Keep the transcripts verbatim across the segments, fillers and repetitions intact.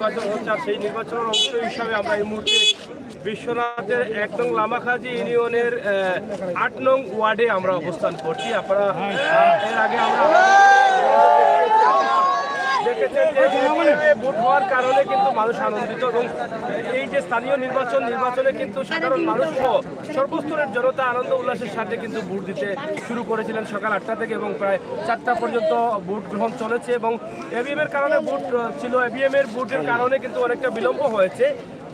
নির্বাচন হচ্ছে। আর সেই নির্বাচনের অংশ হিসাবে আমরা এই মুহূর্তে বিশ্বনাথের এক নং লামাখাজি ইউনিয়নের আহ, আট নং ওয়ার্ডে আমরা অবস্থান করছি। আপনারা আহ, এর আগে আমরা দেখেছেন যে ভোট হওয়ার কারণে কিন্তু মানুষ আনন্দিত এবং এই যে স্থানীয় নির্বাচন, নির্বাচনে কিন্তু সাধারণ মানুষ সহ সর্বস্তরের জনতা আনন্দ উল্লাসের সাথে কিন্তু ভোট দিতে শুরু করেছিলেন সকাল আটটা থেকে এবং প্রায় চারটা পর্যন্ত ভোট গ্রহণ চলেছে। এবং ইভিএম এর কারণে ভোট আহ, ছিল, ইভিএম এর ভোটের কারণে কিন্তু অনেকটা বিলম্ব হয়েছে,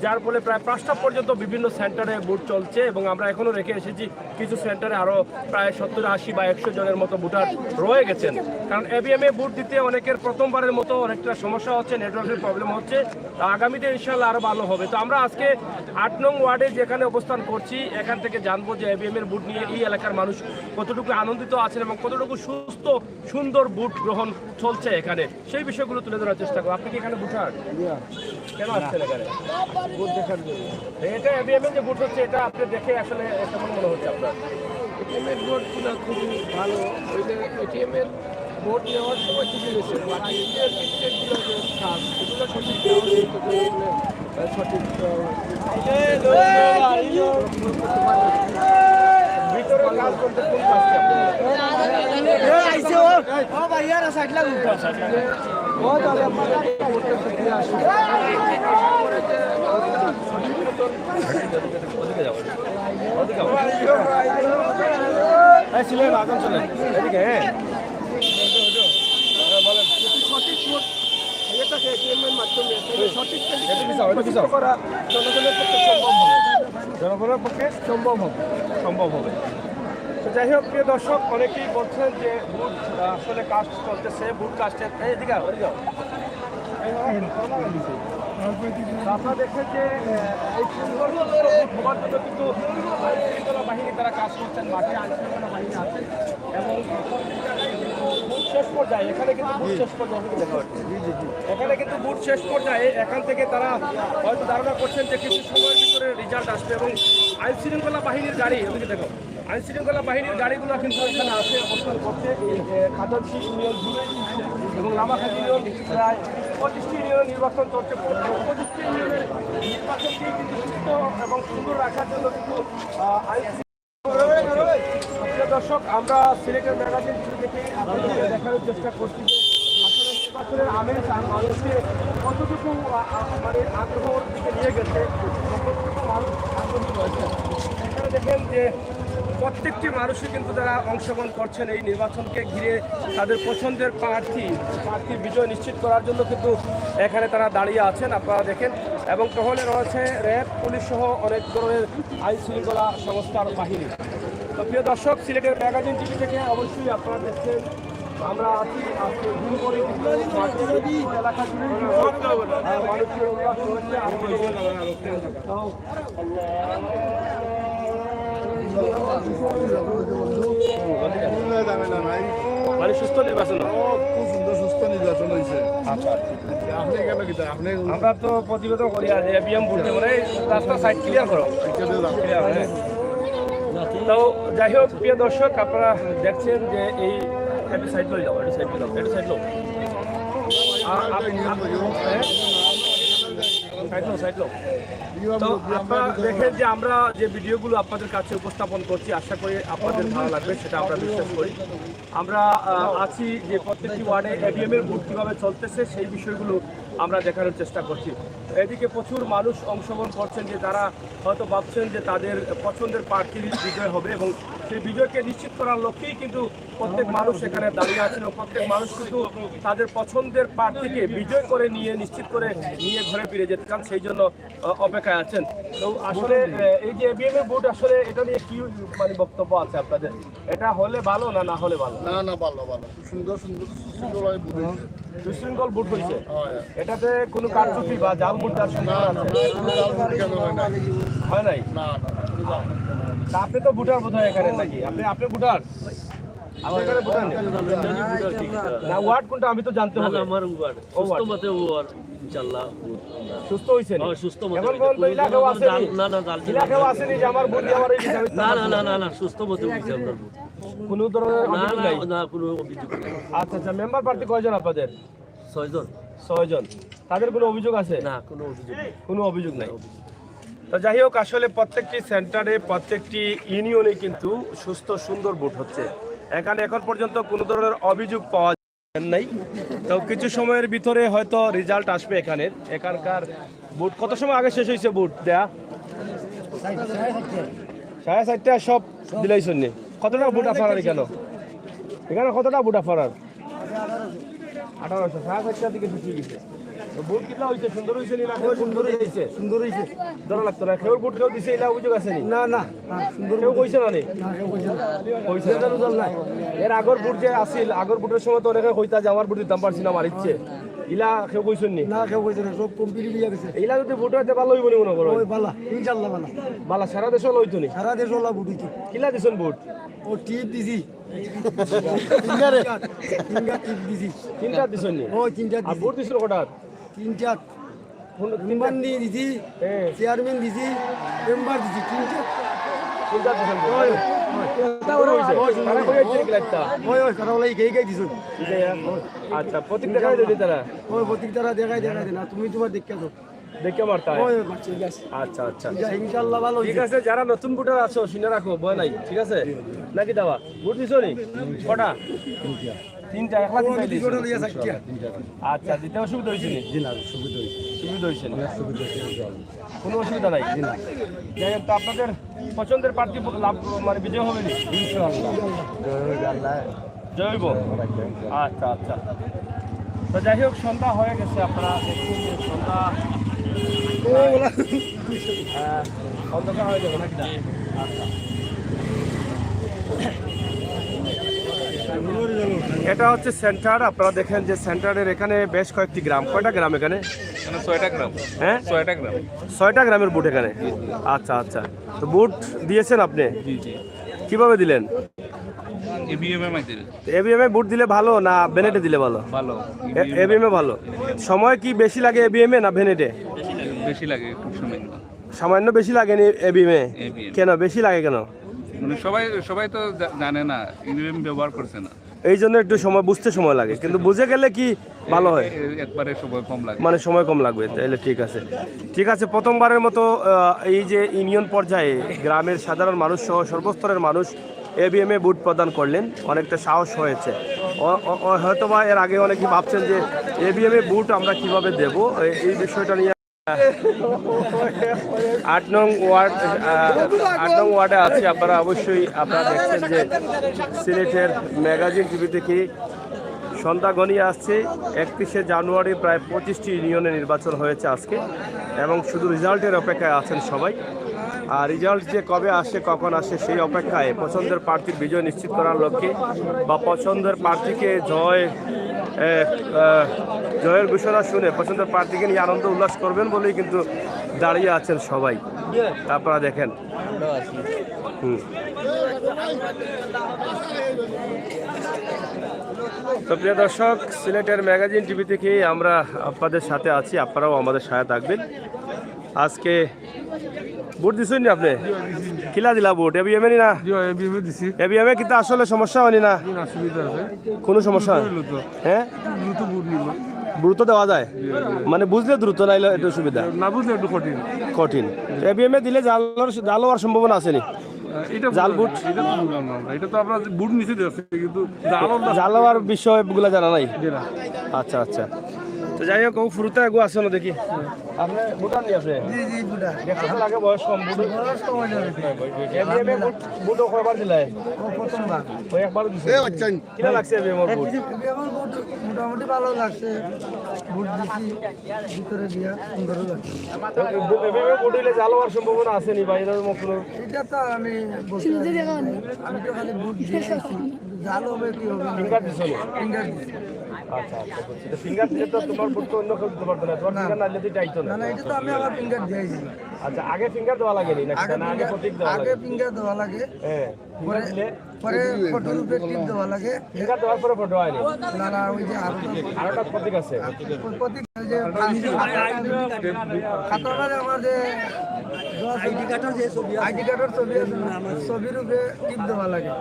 যার ফলে প্রায় পাঁচটা পর্যন্ত বিভিন্ন সেন্টারে ভোট চলছে এবং আমরা এখনো রেখে এসেছি কিছু সেন্টারে আরো প্রায় সত্তর, আশি বা একশো জনের মতো ভোটার রয়ে গেছেন। কারণ ইভিএম এ ভোট দিতে অনেকের প্রথমবারের মতো অনেকটা সমস্যা হচ্ছে, নেটওয়ার্কের প্রবলেম হচ্ছে। আগামীতে ইনশাল্লাহ আরো ভালো হবে। তো আমরা আজকে আট নং ওয়ার্ডে যেখানে অবস্থান করছি, এখান থেকে জানবো যে ইভিএম এর ভোট নিয়ে এই এলাকার মানুষ কতটুকু আনন্দিত আছেন এবং কতটুকু সুস্থ সুন্দর ভোট গ্রহণ চলছে এখানে, সেই বিষয়গুলো তুলে ধরার চেষ্টা করবো। আপনি কি এখানে ভোটার? কেন আসছেন এখানে? ভোট দেখার জন্য। এটা ইভিএম এর যে ভোট হচ্ছে, এটা আপনি দেখে আসলে কেমন মনে হচ্ছে আপনার? ইভিএম এর ভোট গুলা খুবই ভালো। ওই যে এটিএম এর ভোট নেওয়ার সময় ঠিক হয়েছে, বাকি যে টিকিট গুলো যে কাজ, এগুলো সঠিক দেওয়া হয়েছে, এগুলো, আহ, সঠিক, আহ, ভিতরে কাজ করতে কোন কাজটা? এই ছিলেন, আগুন ছিলেন। এদিকে, হ্যাঁ। হ্যাঁ, বলেন। সঠিক ভোট হয়ে থাকে এটিএম এর মাধ্যমে, তাহলে সঠিক একটু পিছাও, একটু পিছাও। করা জনগণের পক্ষে সম্ভব হবে। জনগণের পক্ষে সম্ভব হবে। সম্ভব হবে। তো যাই হোক, প্রিয় দর্শক, অনেকেই বলছেন যে ভোট, আহ, আসলে কাস্ট চলতেছে, ভোট কাস্টের, এই এদিকে আও, এদিকে আও। তো আপনারা দেখেন যে, আহ, এই সুন্দর সুস্থ ভোট হওয়ার জন্য কিন্তু আইন শৃঙ্খলা বাহিনী তারা কাজ করছেন, মাঠে আইন শৃঙ্খলা বাহিনী আছেন এবং ভোট শেষ পর্যায়ে, এখানে কিন্তু ভোট শেষ পর্যায়ে, এখানে কিন্তু ভোট শেষ পর্যায়ে, এখান থেকে তারা হয়তো ধারণা করছেন যে কিছু সময়ের ভিতরে রেজাল্ট আসবে এবং আইন শৃঙ্খলা বাহিনীর গাড়ি, ওদিকে দেখো, আইন শৃঙ্খলা বাহিনীর গাড়িগুলো কিন্তু এখানে আছে, অবস্থান করছে এই, এ, খাজাঞ্চি ইউনিয়ন জুড়ে এবং লামাখাজি ইউনিয়ন প্রায় পঁচিশটি ইউনিয়নের নির্বাচন চলছে। পঁচিশটি ইউনিয়নের নির্বাচনকে কিন্তু সুস্থ এবং সুন্দর রাখার জন্য কিন্তু, আহ, আইন প্রিয় দর্শক, আমরা সিলেটের ম্যাগাজিন টিভি থেকে আপনাদের দেখানোর চেষ্টা করছি যে আসলে নির্বাচনের আমেজ আর মানুষকে কতটুকু, আ, আ, মানে আগ্রহর দিকে নিয়ে গেছে, কতটুকু মানুষ আগ্রহী রয়েছে। এখানে দেখেন যে প্রত্যেকটি মানুষই কিন্তু তারা অংশগ্রহণ করছেন এই নির্বাচনকে ঘিরে, তাদের পছন্দের প্রার্থী, প্রার্থী বিজয় নিশ্চিত করার জন্য কিন্তু এখানে তারা দাঁড়িয়ে আছেন, আপনারা দেখেন। এবং টহলে রয়েছে র‍্যাব, পুলিশ সহ অনেক ধরনের আইন শৃঙ্খলা সংস্থার বাহিনী। তো প্রিয় দর্শক, সিলেটের ম্যাগাজিন টিভি থেকে অবশ্যই আপনারা দেখছেন, আমরা আছি আজকে গুরুগরি এলাকা জুড়ে কিন্তু, আহ, মানুষের উল্লাস রয়েছে। মানে সুস্থ নির্বাচন হবে। খুব সুন্দর সুস্থ নির্বাচন হয়েছে। আচ্ছা, আচ্ছা। আপনি কেন কি আপনি আমরা তো প্রতিবাদ করি, আর ইভিএম ভোটে মানে রাস্তা সাইড ক্লিয়ার করো। ক্লিয়ার, হ্যাঁ। তো যাই হোক, প্রিয় দর্শক, আপনারা দেখছেন যে এই একটু সাইড লই যাও, একটু সাইড লই যাও, একটু সাইড লও। আ-, আপ-, আপ-, হ্যাঁ? সাইড লও, সাইড লও। তো আপনারা দেখেন যে আমরা যে ভিডিওগুলো আপনাদের কাছে উপস্থাপন করছি, আশা করি আপনাদের ভালো লাগবে, সেটা আমরা বিশ্বাস করি। আমরা, আহ, আছি যে প্রত্যেকটি ওয়ার্ডে ইভিএম এর ভোট কিভাবে চলতেছে, সেই বিষয়গুলো আমরা দেখানোর চেষ্টা করছি। এদিকে প্রচুর মানুষ অংশগ্রহণ করছেন যে তারা হয়তো ভাবছেন যে তাদের পছন্দের প্রার্থী বিজয় হবে এবং সেই বিজয়কে নিশ্চিত করার লক্ষ্যেই কিন্তু প্রত্যেক মানুষ এখানে দাঁড়িয়ে আছেন এবং প্রত্যেক মানুষ কিন্তু তাদের পছন্দের প্রার্থীকে বিজয় করে নিয়ে, নিশ্চিত করে নিয়ে ঘরে ফিরে যেতে চান, সেই জন্য, আহ, অপেক্ষায় আছেন। তো আসলে, আহ, এই যে ইভিএম এর ভোট, আসলে এটা নিয়ে কি মানে বক্তব্য আছে আপনাদের? এটা হলে ভালো না, না হলে ভালো? না, না, ভালো, ভালো। সুন্দর, সুন্দর, সুশৃঙ্খলভাবে ভোট হয়েছে। সুশৃঙ্খল ভোট হয়েছে? হ্যাঁ। এটাতে কোনো কারচুপি বা জাল ভোট দেওয়ার না, সম্ভাবনা না, আছে? না, কোনো জাল ভোট কেন হয় না? হয় নাই? না, না, কোনো জাল ভোট। তা আপনি তো ভোটার বোধহয় এখানে, নাকি? আপনি, আপনি ভোটার? আপনি এখানে ভোটার নেই? না, ওয়ার্ড কোনটা? আমি তো জানতে না, হবে। না, আমার ওয়ার্ড। ও, সুস্থ ওয়ার্ড। মতে ওয়ার্ড, ইনশাল্লাহ। সুস্থ হয়েছেন? হ্যাঁ, সুস্থ মতে এখন হয়েছে। পর্যন্ত কোনো এলাকাও কোনো আসেনি? জাল, না, না, জাল ছিল এলাকাও না। আসেনি যে আমার ভোট দিয়ে আমার এই হিসাবে না, না, না, না, না, সুস্থ মতে হয়েছে আপনার ভোট। কোনো ধরনের না, অভিযোগ না, নাই? না, কোনো অভিযোগ নেই। আচ্ছা, আচ্ছা, মেম্বার প্রার্থী কয়জন আপনাদের? ছয়জন। ছয়জন। তাদের কোনো অভিযোগ আছে? না, কোনো অভিযোগ নেই। কোনো অভিযোগ নাই। তো যাই হোক, আসলে প্রত্যেকটি সেন্টারে, প্রত্যেকটি ইউনিয়নে কিন্তু সুস্থ সুন্দর ভোট হচ্ছে। এখানে এখন পর্যন্ত কোনো ধরনের অভিযোগ পাওয়া নাই। তো কিছু সময়ের ভিতরে হয়তো রেজাল্ট আসবে এখানে। এখানকার ভোট কত সময় আগে শেষ হয়েছে ভোট দেয়া? সাড়ে চারটা সব দিলাইছইন নি? কতটা ভোট আপনার এখানে? এখানে কতটা ভোট আপনার? আঠারোশো। সাড়ে চারটার দিকে ঢুকে গেছে। তো ভোট কিলা হইছে? সুন্দর হইছে নি না? সুন্দর হইছে। সুন্দর হইছে। ধরা লাগতো না। কেউ ভোট কেউ দিছে, এলা অভিযোগ আছে নি? না, না, না, সুন্দর কেউ হইছে। কইছে না নি? না, কেউ কইছে না। কইছে না। রেজাল্ট উজাল্ট নাই। এর আগর ভোট যে আছিল, আগর ভোটের সময় তো অনেকে কইতা যে আমার ভোট দিতাম পারছি না, আমার ইচ্ছে। ইলা কেউ কইছইন নি? না, কেউ কইছে না, সব কমপ্লিট হইয়া গেছে। ইলা যদি ভোট হইতে ভালো হইব নি মনে করো? ওই বালা, ইনশাআল্লাহ বালা। বালা, সারা দেশে হইতো নি? সারা দেশে ওলা ভোট হইতো। কিলা দিছইন ভোট? ও টিপ দিছি। তিনটা রে? তিনটা টিপ দিছি। তিনটা দিছইন নি? ও, তিনটা আর দিছি। ভোট দিছইন কটাত? তিনটা। কোন তিনটা? মেম্বার দিয়ে দিছি, হ্যাঁ। চেয়ারম্যান দিছি, মেম্বার দিছি, তিনটা। তিনটা দিছইন ভোট? ওই, ওই। ওই, ওই, ওই। তারা কই আছে এগুলা একটা? ওই, ওই, তারা ওলা এই গেই গেই দিছইন। ঠিক আছে। আচ্ছা, প্রতীক দেখাই দেবে তারা? ওই, প্রতীক তারা দেখাই, দেখাই দেন। আর তুমি তোমার দেখে তো। দেখে মারতা? ওই, ওই, মারছি, ঠিক আছে। আচ্ছা, আচ্ছা। যা, ইনশাআল্লাহ ভালো ঠিক হইছে। আছে, যারা নতুন ভোটার আছো, শুনে রাখো, ভয় নাই, ঠিক আছে? নাকি দাবা? ভোট দিছো নি? কটা? তিনটা, একলা ও, আমি দিছো? দুই ভোটার লইয়া যাচ্ছি। আচ্ছা, দিতে অসুবিধা হইছে নি? জি না, সুবিধা হইছে। সুবিধা হইছে না? অনেক সুবিধা হইছে, ইনশাআল্লাহ। কোনো অসুবিধা নাই? জি না। যাই হোক, তো আপনাদের পছন্দের প্রার্থী লাভ, মানে, বিজয় হবে নি? ইনশাআল্লাহ। জয় হইবে আল্লাহ। জয় হইব? আচ্ছা, আচ্ছা। তো যাই হোক, সন্ধ্যা হয়ে গেছে, আপনারা দেখছেন যে সন্ধ্যা, ও, ওলা। আহ, অন্ধকার হয়ে যাবে নাকি না? আচ্ছা। এটা হচ্ছে সেন্টার। আপনারা দেখেন যে সেন্টারের এখানে বেশ কয়েকটি গ্রাম। কয়টা গ্রাম এখানে? এখানে ছয়টা গ্রাম। হ্যাঁ? ছয়টা গ্রাম। ছয়টা গ্রামের ভোট এখানে? আচ্ছা, আচ্ছা। তো ভোট দিয়েছেন আপনি? জি, জি। কিভাবে দিলেন? ইভিএম এর মাধ্যমে। তো ইভিএম এ ভোট দিলে ভালো না ব্যালটে দিলে ভালো? ভালো। এ-, ইভিএম এ ভালো। সময় কি বেশি লাগে ইভিএম এ না ব্যালটে? বেশি লাগে, খুব সামান্য। সামান্য বেশি লাগে নি ইভিএম এ? ইভিএম। কেন বেশি লাগে কেন? মানে সবাই, সবাই তো জা-, জানে না, ইভিএম ব্যবহার করছে না। এই জন্য একটু সময়, বুঝতে সময় লাগে, কিন্তু বুঝে গেলে কি ভালো হয়? এ-, একবারে সময় কম লাগে। মানে সময় কম লাগবে, তাহলে ঠিক আছে। ঠিক আছে, প্রথমবারের মতো, আহ, এই যে ইউনিয়ন পর্যায়ে গ্রামের সাধারণ মানুষ সহ সর্বস্তরের মানুষ ইভিএম এ ভোট প্রদান করলেন, অনেকটা সাহস হয়েছে। অ-, অ-, অ-, হয়তোবা এর আগে অনেকে ভাবছেন যে ইভিএম এ ভোট আমরা কিভাবে দেব, এ-, এই বিষয়টা নিয়ে আট নং ওয়ার্ড, আহ, আট নং ওয়ার্ডে আছি। আপনারা অবশ্যই আপনারা দেখছেন যে সিলেটের ম্যাগাজিন টিভি থেকে সন্ধ্যা ঘনিয়ে আসছে। একত্রিশে জানুয়ারি প্রায় পঁচিশটি ইউনিয়নে নির্বাচন হয়েছে আজকে এবং শুধু রেজাল্টের অপেক্ষায় আছেন সবাই। আর রেজাল্ট যে কবে আসে, কখন আসে, সেই অপেক্ষায় পছন্দের প্রার্থীর বিজয় নিশ্চিত করার লক্ষ্যে বা পছন্দের প্রার্থীকে জয়, এ, আহ, জয়ের ঘোষণা শুনে পছন্দের প্রার্থীকে নিয়ে আনন্দ উল্লাস করবেন বলেই কিন্তু দাঁড়িয়ে আছেন সবাই। আপনারা দেখেন। হুম। তো প্রিয় দর্শক, সিলেটের ম্যাগাজিন টিভি থেকে আমরা আপনাদের সাথে আছি, আপনারাও আমাদের সাথে থাকবেন। আজকে ভোট দিছইন নি আপনি? কিলা দিলা ভোট? ইভিএম এ নি না? জি, ইভিএম এ দিছি। ইভিএম এ কিন্তু আসলে সমস্যা হয়নি না? জি, না, সুবিধা আছে। কোনো সমস্যা হয়? দ্রুত হইলো তো। হ্যাঁ? দ্রুত ভোট নিল। দ্রুত দেওয়া যায়? জি, জি। মানে বুঝলে দ্রুত, নাইলে একটু সুবিধা? না বুঝলে একটু কঠিন। কঠিন। ইভিএম এ দিলে জাল হওয়ার, জাল হওয়ার সম্ভাবনা আছে নি? এটা জাল ভোট? এটা তো বুঝলাম না আমরা। এটা তো আমরা ভোট নিচে যাচ্ছে, কিন্তু জাল হওয়ার না। জাল হওয়ার বিষয়গুলো জানা নাই? জি না। আচ্ছা, আচ্ছা। তো যাই হোক, ও ফুরুতা এগো আছে না দেখি। আপনি ভোটার নি আপনি? জি, জি, ভোটার। দেখতে তো লাগে বয়স কম, ভোট। বয়স কম হয়ে যাবে। ইভিএম এ ভোট, ভোটও কয়বার দিলাই? ও প্রথমবার। ওই একবার দিছে। এ, বাচ্চা। কিলা লাগছে ইভিএম এর ভোট? ইভিএম এর ভোট মোটামুটি ভালো লাগছে। ভোট দিছি, ভিতরে দিয়া সুন্দর লাগছে। তো ইভিএম এ ভোট হইলে জাল হওয়ার সম্ভাবনা আছে নি বা এরকম কোনো? এটা তো আমি বলতে পারি না। আমি তো খালি ভোট দিয়ে আইছি। জাল হবে কি হবে না? ফিঙ্গার দিছো নি? ফিঙ্গার দিছি। আচ্ছা, আচ্ছা, বুঝছি। তো ফিঙ্গার দিলে তো তোমার ভোট তো অন্য কেউ দিতে পারতো না। তোমার না। ফিঙ্গার না দিলে তো এটা আইতো না। না, না, এটা তো আমি আমার ফিঙ্গার দিয়ে আইছি। আচ্ছা, আগে ফিঙ্গার দেওয়া লাগে নি নাকি? আগে না, আগে ফিঙ্গার, প্রতীক দেওয়া আগে লাগে? ফিঙ্গার দেওয়া লাগে। হ্যাঁ। পরে, ফিঙ্গার দিলে পরে ফটোর উপরে টিপ দেওয়া লাগে। ফিঙ্গার দেওয়ার পরে ফটো হয়নি? না, না, ওই যে আরোটা। আরোটা প্রতীক আছে। প্রতীক যে খাতাটা যে আমার যে আইডি কার্ডের যে ছবি আছে, আইডি কার্ডের ছবি আছে না, আমার ছবির উপরে টিপ দেওয়া লাগে,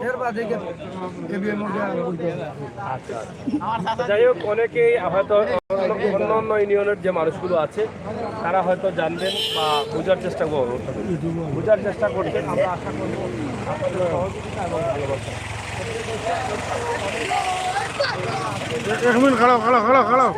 এর বাদে কি এবিএম ওটা বুঝতে হবে। আচ্ছা। যাই হোক, অনেকেই হয়তো অন্য অন্য ইউনিয়নের যে মানুষগুলো আছে, তারা হয়তো জানবেন বা বোঝার চেষ্টা করবেন, বোঝার চেষ্টা করবেন। আমরা আশা করব আপনাদের সহযোগিতা এবং ভালোবাসা। এক মিনিট খাড়াও, খাড়াও, খাড়াও, খাড়াও।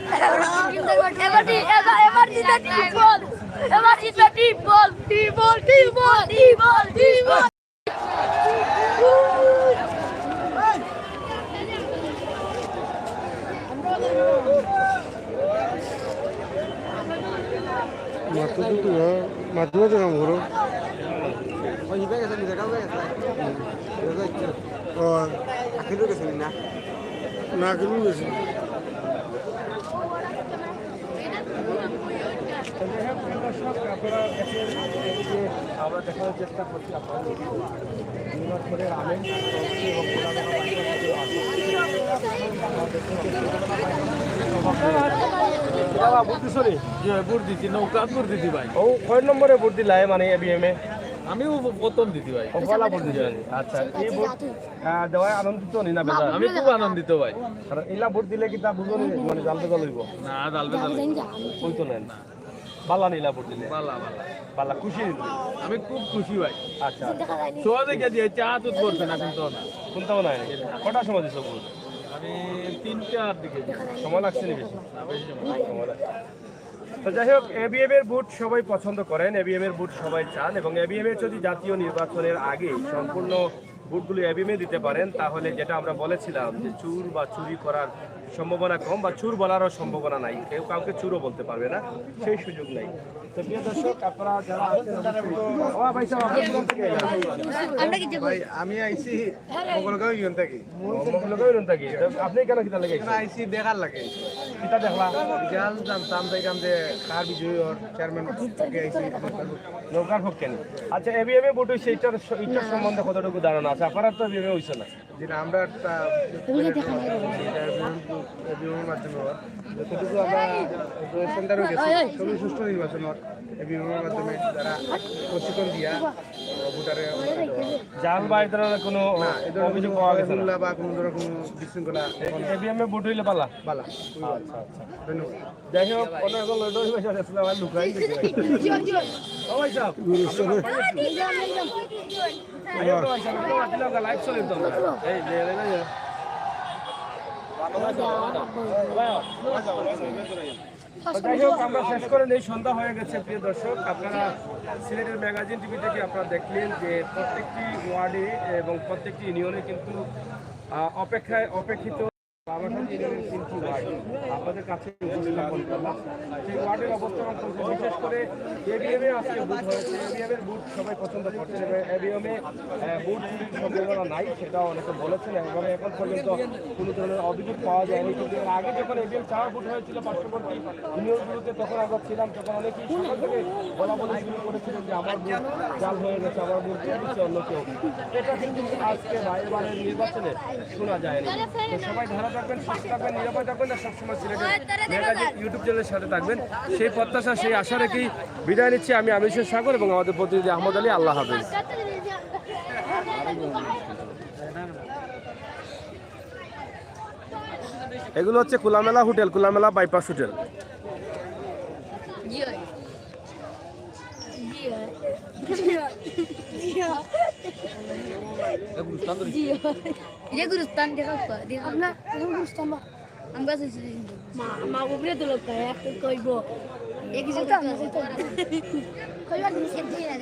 এবার টি- এবার, এবার জিতে টিপ বল। এবার জিতে টিপ বল। টিপ বল, টিপ বল, টিপ বল, টিপ বল। মাত্র তো তুমি, হ্যাঁ, মাত্র তো কাম করো। ও, না, কিন্তু গেছি। আমরা দেখানোর চেষ্টা করছি আপনাদের। ভোট দিছি, নৌকা ভোট দিছি ভাই। ও, কয় নম্বরে ভোট দিলায়, মানে এবিএম এ? আমিও প্রথম দিছি ভাই। ও, পয়লা ভোট দিছি। আচ্ছা, এই ভোট, আহ, দেওয়ায় আনন্দিত নি না বেজার? আমি খুব আনন্দিত ভাই। কারণ ইলা ভোট দিলে কিতা বুঝো নি, মানে জাল বেজাল অইবো? না, জাল বেজাল অইবো না। অইতো নায়। বালা নি ইলা ভোট দিলে? বালা, বালা। বালা, খুশি নি? আমি খুব খুশি ভাই। আচ্ছা। সহজে গিয়ে দিয়েছি, আত উত পড়ছে না, কিন্তু না। কোনটাও নাই? কটার সময় দিছো ভোট? আমি তিনটার দিকে। সময় লাগছে নি বেশি? না, বেশি সময়। সময় লাগছে। তো যাই হোক, এবিএম এর ভোট সবাই পছন্দ করেন, এবিএম এর ভোট সবাই চান, এবং এবিএম এ যদি জাতীয় নির্বাচনের আগে সম্পূর্ণ ভোটগুলো এবিএম এ দিতে পারেন, তাহলে যেটা আমরা বলেছিলাম যে চুর বা চুরি করার সম্ভাবনা কম বা চুর বলারও সম্ভাবনা নাই, কেউ কাউকে চুরও বলতে পারবে না, সেই সুযোগ নাই। তো প্রিয় দর্শক, আপনারা যারা আছেন, ও ভাই সাহেব, আপনি কোথা থেকে এলেন? ভাই, আমি আইছি মঙ্গলগাঁও ইউনিয়ন থাকি। মঙ্গলগাঁও ইউনিয়ন থাকি। তো আপনি কেন কিতা লাগে? এখানে আইছি দেখার লাগে। কিতা দেখলা? জাল জানতাম, দেখলাম যে কার বিজয়ী ওর চেয়ারম্যান থাকি আইছি। নৌকার পক্ষে নি। আচ্ছা, এবিএম এ ভোট হইছে, এটার স-, এটার সম্বন্ধে কতটুকু ধারণা আছে? আপনারা তো এবিএম এ হইছে না। যেটা আমরা একটা এবিএম মাধ্যমে ওর যতটুকু আমরা সেন্টারও গেছি, সবই সুষ্ঠু নির্বাচন ওর। এবিএম মাধ্যমে যারা প্রশিক্ষণ দিয়া ভোটারে জাল বা এই ধরনের কোনো না, এ ধরনের অভিযোগ কোনো পাওয়া গেছে না। খেলাধুলা বা কোনো ধরনের কোনো বিশৃঙ্খলা এখন এবিএম এ ভোট হইলে পালা। বালা, খুবই বালা। আচ্ছা, আচ্ছা। ধন্যবাদ। যাই হোক, অনেক লোক ওই পাশে আসলে আমার লুকাই গেছে। ও ভাই সাহেব, আরে তো ভাই সাহেব, একটু আগে লাইভ চলে তো আমরা। এই, লে, লে, লে। তো যাই হোক, আমরা শেষ করে নেই, সন্ধ্যা হয়ে গেছে। প্রিয় দর্শক, আপনারা সিলেটের ম্যাগাজিন টিভি থেকে আপনারা দেখলেন যে প্রত্যেকটি ওয়ার্ডে এবং প্রত্যেকটি ইউনিয়নে কিন্তু, আহ, অপেক্ষায় অপেক্ষিত বাবাসান ইউনিয়নের তিনটি ওয়ার্ড আপনাদের কাছে উপস্থাপন করলাম। সেই ওয়ার্ডের অবস্থান করতে বিশেষ করে এবিএম এ আজকে ভোট হয়েছে। এবিএম এর ভোট সবাই পছন্দ করছেন এবং এবিএম এ, আহ, ভোট চুরির সম্ভাবনা নাই, সেটাও অনেকে বলেছেন। এবং এখন পর্যন্ত কোনো ধরনের অভিযোগ পাওয়া যায়নি। কিন্তু এর আগে যখন এবিএম চার ভোট হয়েছিল পার্শ্ববর্তী ইউনিয়নগুলোতে, তখন আমরা ছিলাম, তখন অনেকেই সকাল থেকে বলা বলি শুরু করেছিলেন যে আমার ভোট জাল হয়ে গেছে, আমার ভোট দিয়ে দিচ্ছে অন্য কেউ। এটা কিন্তু আজকে বা এবারের নির্বাচনে শোনা যায়নি। তো সবাই ভালো থাকবেন, সুস্থ থাকবেন, নিরাপদ থাকবেন, আর সবসময় সিলেটের ম্যাগাজিন ইউটিউব চ্যানেলের সাথে থাকবেন, সেই প্রত্যাশা, সেই আশা রেখেই বিদায় নিচ্ছি আমি আমির হোসেন সাগর এবং আমাদের প্রতিনিধি আহমদ আলী। আল্লাহ হাফেজ। এগুলো হচ্ছে খোলামেলা হোটেল, খোলামেলা বাইপাস হোটেল। জি হয়। জি হয়। জি হয়। জি হয়। এটা গুরুস্থান দেখা, দেখা। আমরা গুরুস্থান বা আমরা মা, মা উপরে তো লোক এক কইব। এক কিছু কইবা। কইবা তুমি সেটা।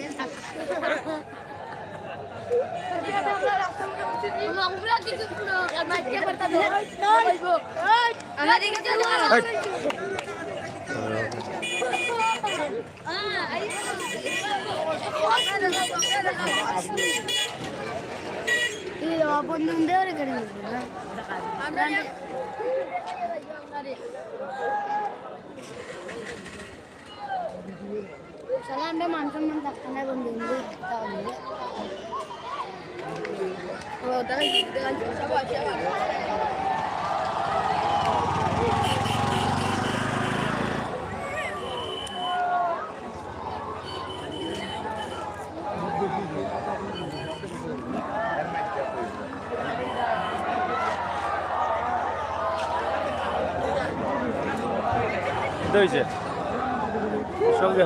তাহলে আমরা মান সম্মান থাকতো না এবং বন্ধু থাকতাম না। এটা হইছে। সঙ্গে।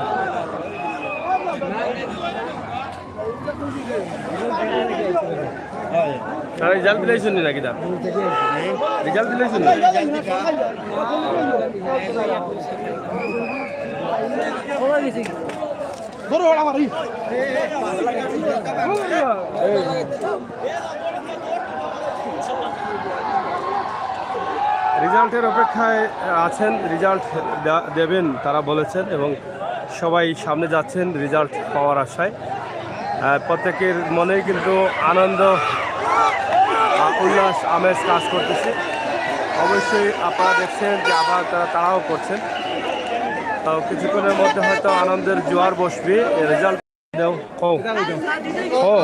তারা রেজাল্ট দিলেই শুনি নাকি দা? রেজাল্ট দিলেই শুনি। রেজাল্টের অপেক্ষায় আছেন, রেজাল্ট দে-, দেবেন তারা বলেছেন, এবং সবাই সামনে যাচ্ছেন রেজাল্ট পাওয়ার আশায়। আহ, প্রত্যেকের মনেই কিন্তু আনন্দ, আহ, উল্লাস, আমেজ কাজ করতেছে। অবশ্যই আপনারা দেখছেন যে আবার তারা তাড়াও করছেন। তো কিছুক্ষণের মধ্যে হয়তো আনন্দের জোয়ার বসবে। রেজাল্ট দাও, কও। কও।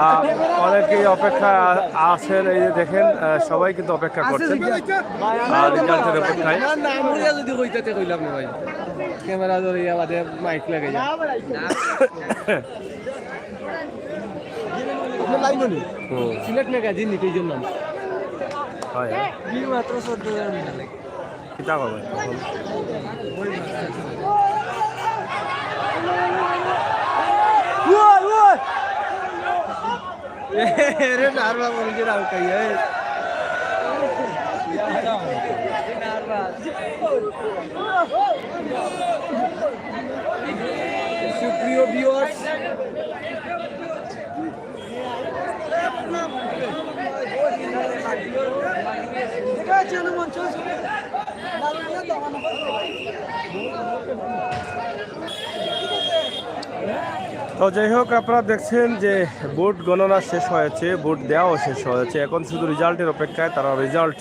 আহ, অনেকেই অপেক্ষা আ-, আছেন, এই যে দেখেন, আহ, সবাই কিন্তু অপেক্ষা করছেন। আর রেজাল্টের অপেক্ষায়। না, না, আমরা যদি কইতাতে কইলাম না ভাই। ক্যামেরা ধরে ইয়া বাদে মাইক লাগাই যা। হুম। সিলেট ম্যাগাজিন নিতে এই জন্য। হয়, হয়। কি মাত্র চোদ্দ জন। কিতা করবে তখন? ওই, ওই। এরে নারবা বলকে রাউকাই, এই। সুপ্রিয় ভিউয়ার্স, তো যাই হোক, আপনারা দেখছেন যে ভোট গণনা শেষ হয়েছে, ভোট দেওয়াও শেষ হয়েছে। এখন শুধু রেজাল্টের অপেক্ষায়, তারা রেজাল্ট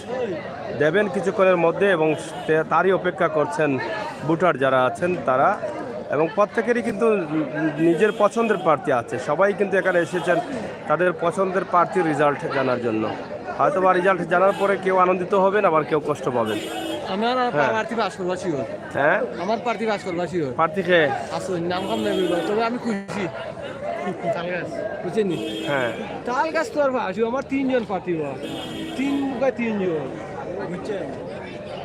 দেবেন কিছুক্ষণের মধ্যে এবং তে-, তারই অপেক্ষা করছেন ভোটার যারা আছেন তারা। এবং প্রত্যেকেরই কিন্তু নিজের পছন্দের প্রার্থী আছে, সবাই কিন্তু এখানে এসেছেন তাদের পছন্দের প্রার্থীর রেজাল্ট জানার জন্য। হয়তো বা রেজাল্ট জানার পরে কেউ আনন্দিত হবেন, আবার কেউ কষ্ট পাবেন। আমার আর হ্যাঁ। প্রার্থী পাস করবা শিওর। হ্যাঁ? আমার প্রার্থী পাস করবা শিওর। প্রার্থী কে? আসুন, নাম কাম নেই বলবো, তবে আমি খুশি। তাল গাছ। বুঝছেন নি? হ্যাঁ। তাল গাছ তো আর পাস, আমার তিনজন প্রার্থী বা। তিন মুখে তিনজন। বুঝছেন?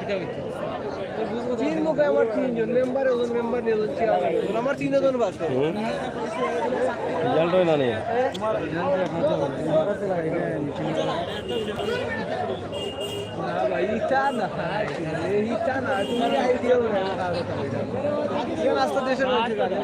এটা হইতো। তিন মুখে আমার তিনজন, মেম্বার একজন, মেম্বার নিয়ে একজন, চেয়ারম্যান একজন, আমার তিনজন বাস করে। হুম। রেজাল্ট হয় না নি? না ভাই, ইটা না, ইটা না, তুমি আইডিয়া বলে না, কারো কথা বলে না। ইয়ে রাস্তা দেশের মধ্যে যাবে।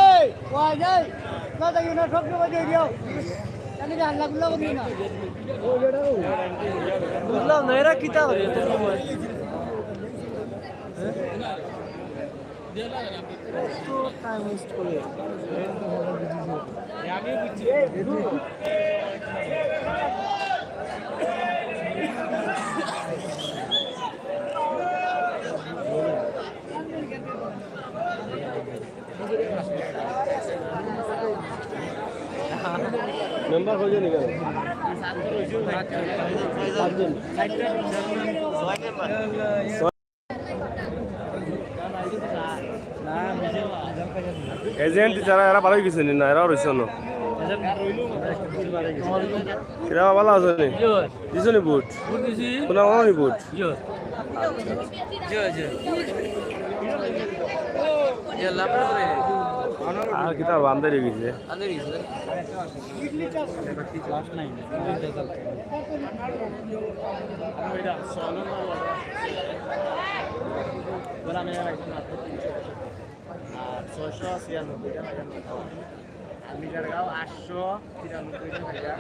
এই, ওই যাই, না যাইও না, সব সময় দিয়ে দিও। আমি যে হাল্লা গুল্লা করি না। বুঝলাম না, এরা কিতা করে? মেম্বার কয়জন এখানে? পাঁচজন। এজেন্ট যারা, এরা বারোই গেছে নি না, এরাও রয়েছে না। এরা ভালো আছে নি? দিছো নি ভোট? ভোট দিছি। কোন আমার নি ভোট? জি। আচ্ছা, আচ্ছা। জি, জি। জি, লাভ করে। আর কিতা বান্দারি গেছে? আন্দর গেছে। লাস্ট নাই। বলে আমি আর একজন আর ছয়শো ছিয়ানব্বই টাকা। আর মিটারগাঁও আটশো তিরানব্বই টাকা।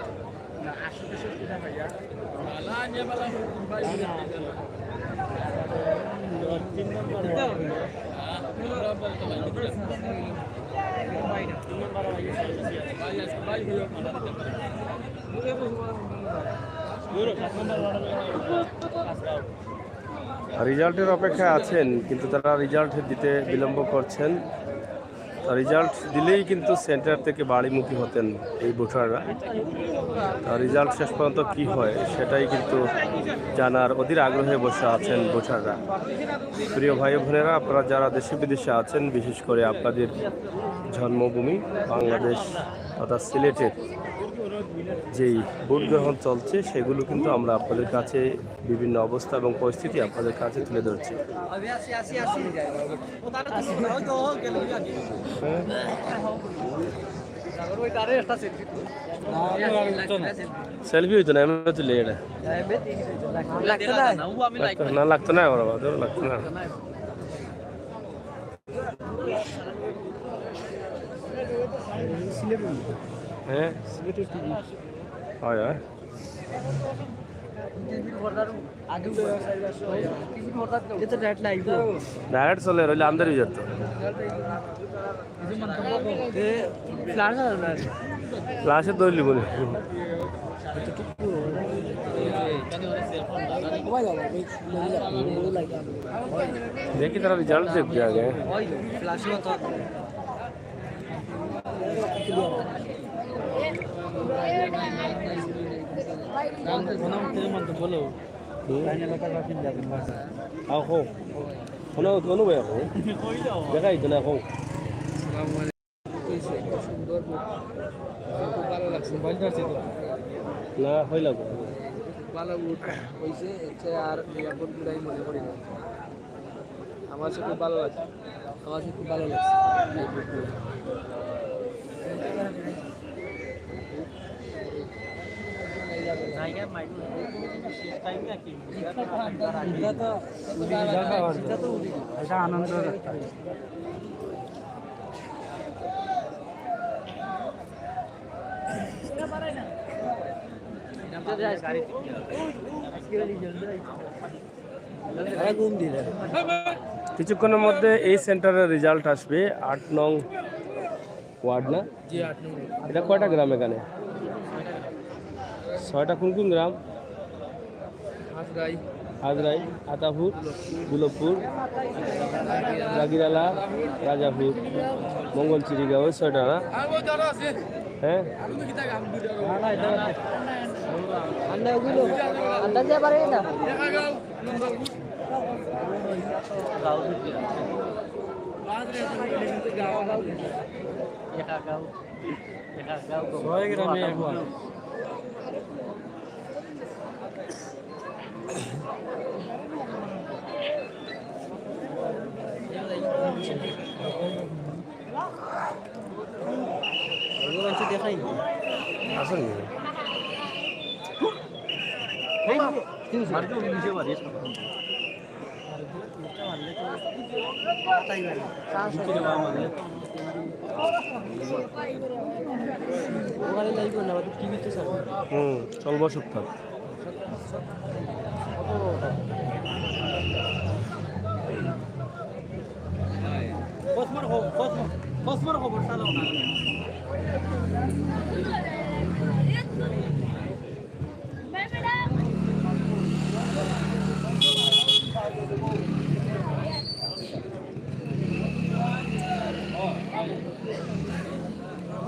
রেজাল্টের অপেক্ষায় আছেন, কিন্তু তারা রেজাল্ট দিতে বিলম্ব করছেন। রেজাল্ট দিলেই কিন্তু সেন্টার থেকে বাড়িমুখী হতেন এই ভোটাররা। রেজাল্ট শেষ পর্যন্ত কি হয়, সেটাই কিন্তু জানার অধীর আগ্রহে বসে আছেন ভোটাররা। প্রিয় ভাই বোনেরা, আপনারা যারা দেশে বিদেশে আছেন, বিশেষ করে আপনাদের জন্মভূমি বাংলাদেশ তথা সিলেটের যেই ভোট গ্রহণ চলছে, সেগুলো কিন্তু আমরা আপনাদের কাছে বিভিন্ন অবস্থা এবং পরিস্থিতি আপনাদের কাছে তুলে ধরছি। সেলফি হইতো না, এমনি তুলে এটা। লাগতো না, লাগতো না, লাগতো না। হ্যাঁ, হয়, হয়। ডাইরেক্ট চলে, রইলে আন্দার হয়ে যেত। ফ্ল্যাশে ধরলি বলে। দেখি তারা রেজাল্ট দেখবে আগে। আহো। কোনো, কোনো ভাই আহো। দেখাই তো না আহো। হয়েছে, খুব সুন্দর ভোট। খুব ভালো লাগছে। না, হইল। ভালো ভোট হয়েছে, এতে আর নিরাপদ বলে আমি মনে করি না। আমার কাছে খুব ভালো লাগছে। আমার কাছে খুব ভালো লাগছে। এটা আনন্দ। কিছুক্ষণের মধ্যে এই সেন্টারের রেজাল্ট আসবে। আট নং ওয়ার্ড না? জি, আট নং ওয়ার্ড। এটা কয়টা গ্রাম এখানে? ছয়টা। কোন কোন গ্রাম? হাজরাই। হাজরাই, আতাপুর, গুলবপুর, জাগিরালা, রাজাপুর, মঙ্গলচিরিগাঁও, ওই ছয়টা না? হ্যাঁ? আন্দাজে পারে না। ছয় গ্রামে একবার। হুম, চলবো সপ্তাহ।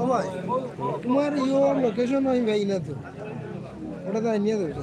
ও ভাই, তোমার ইয়ে লোকেশন আমি পাই না তো, ওটা তো আনিয়ে দেবে।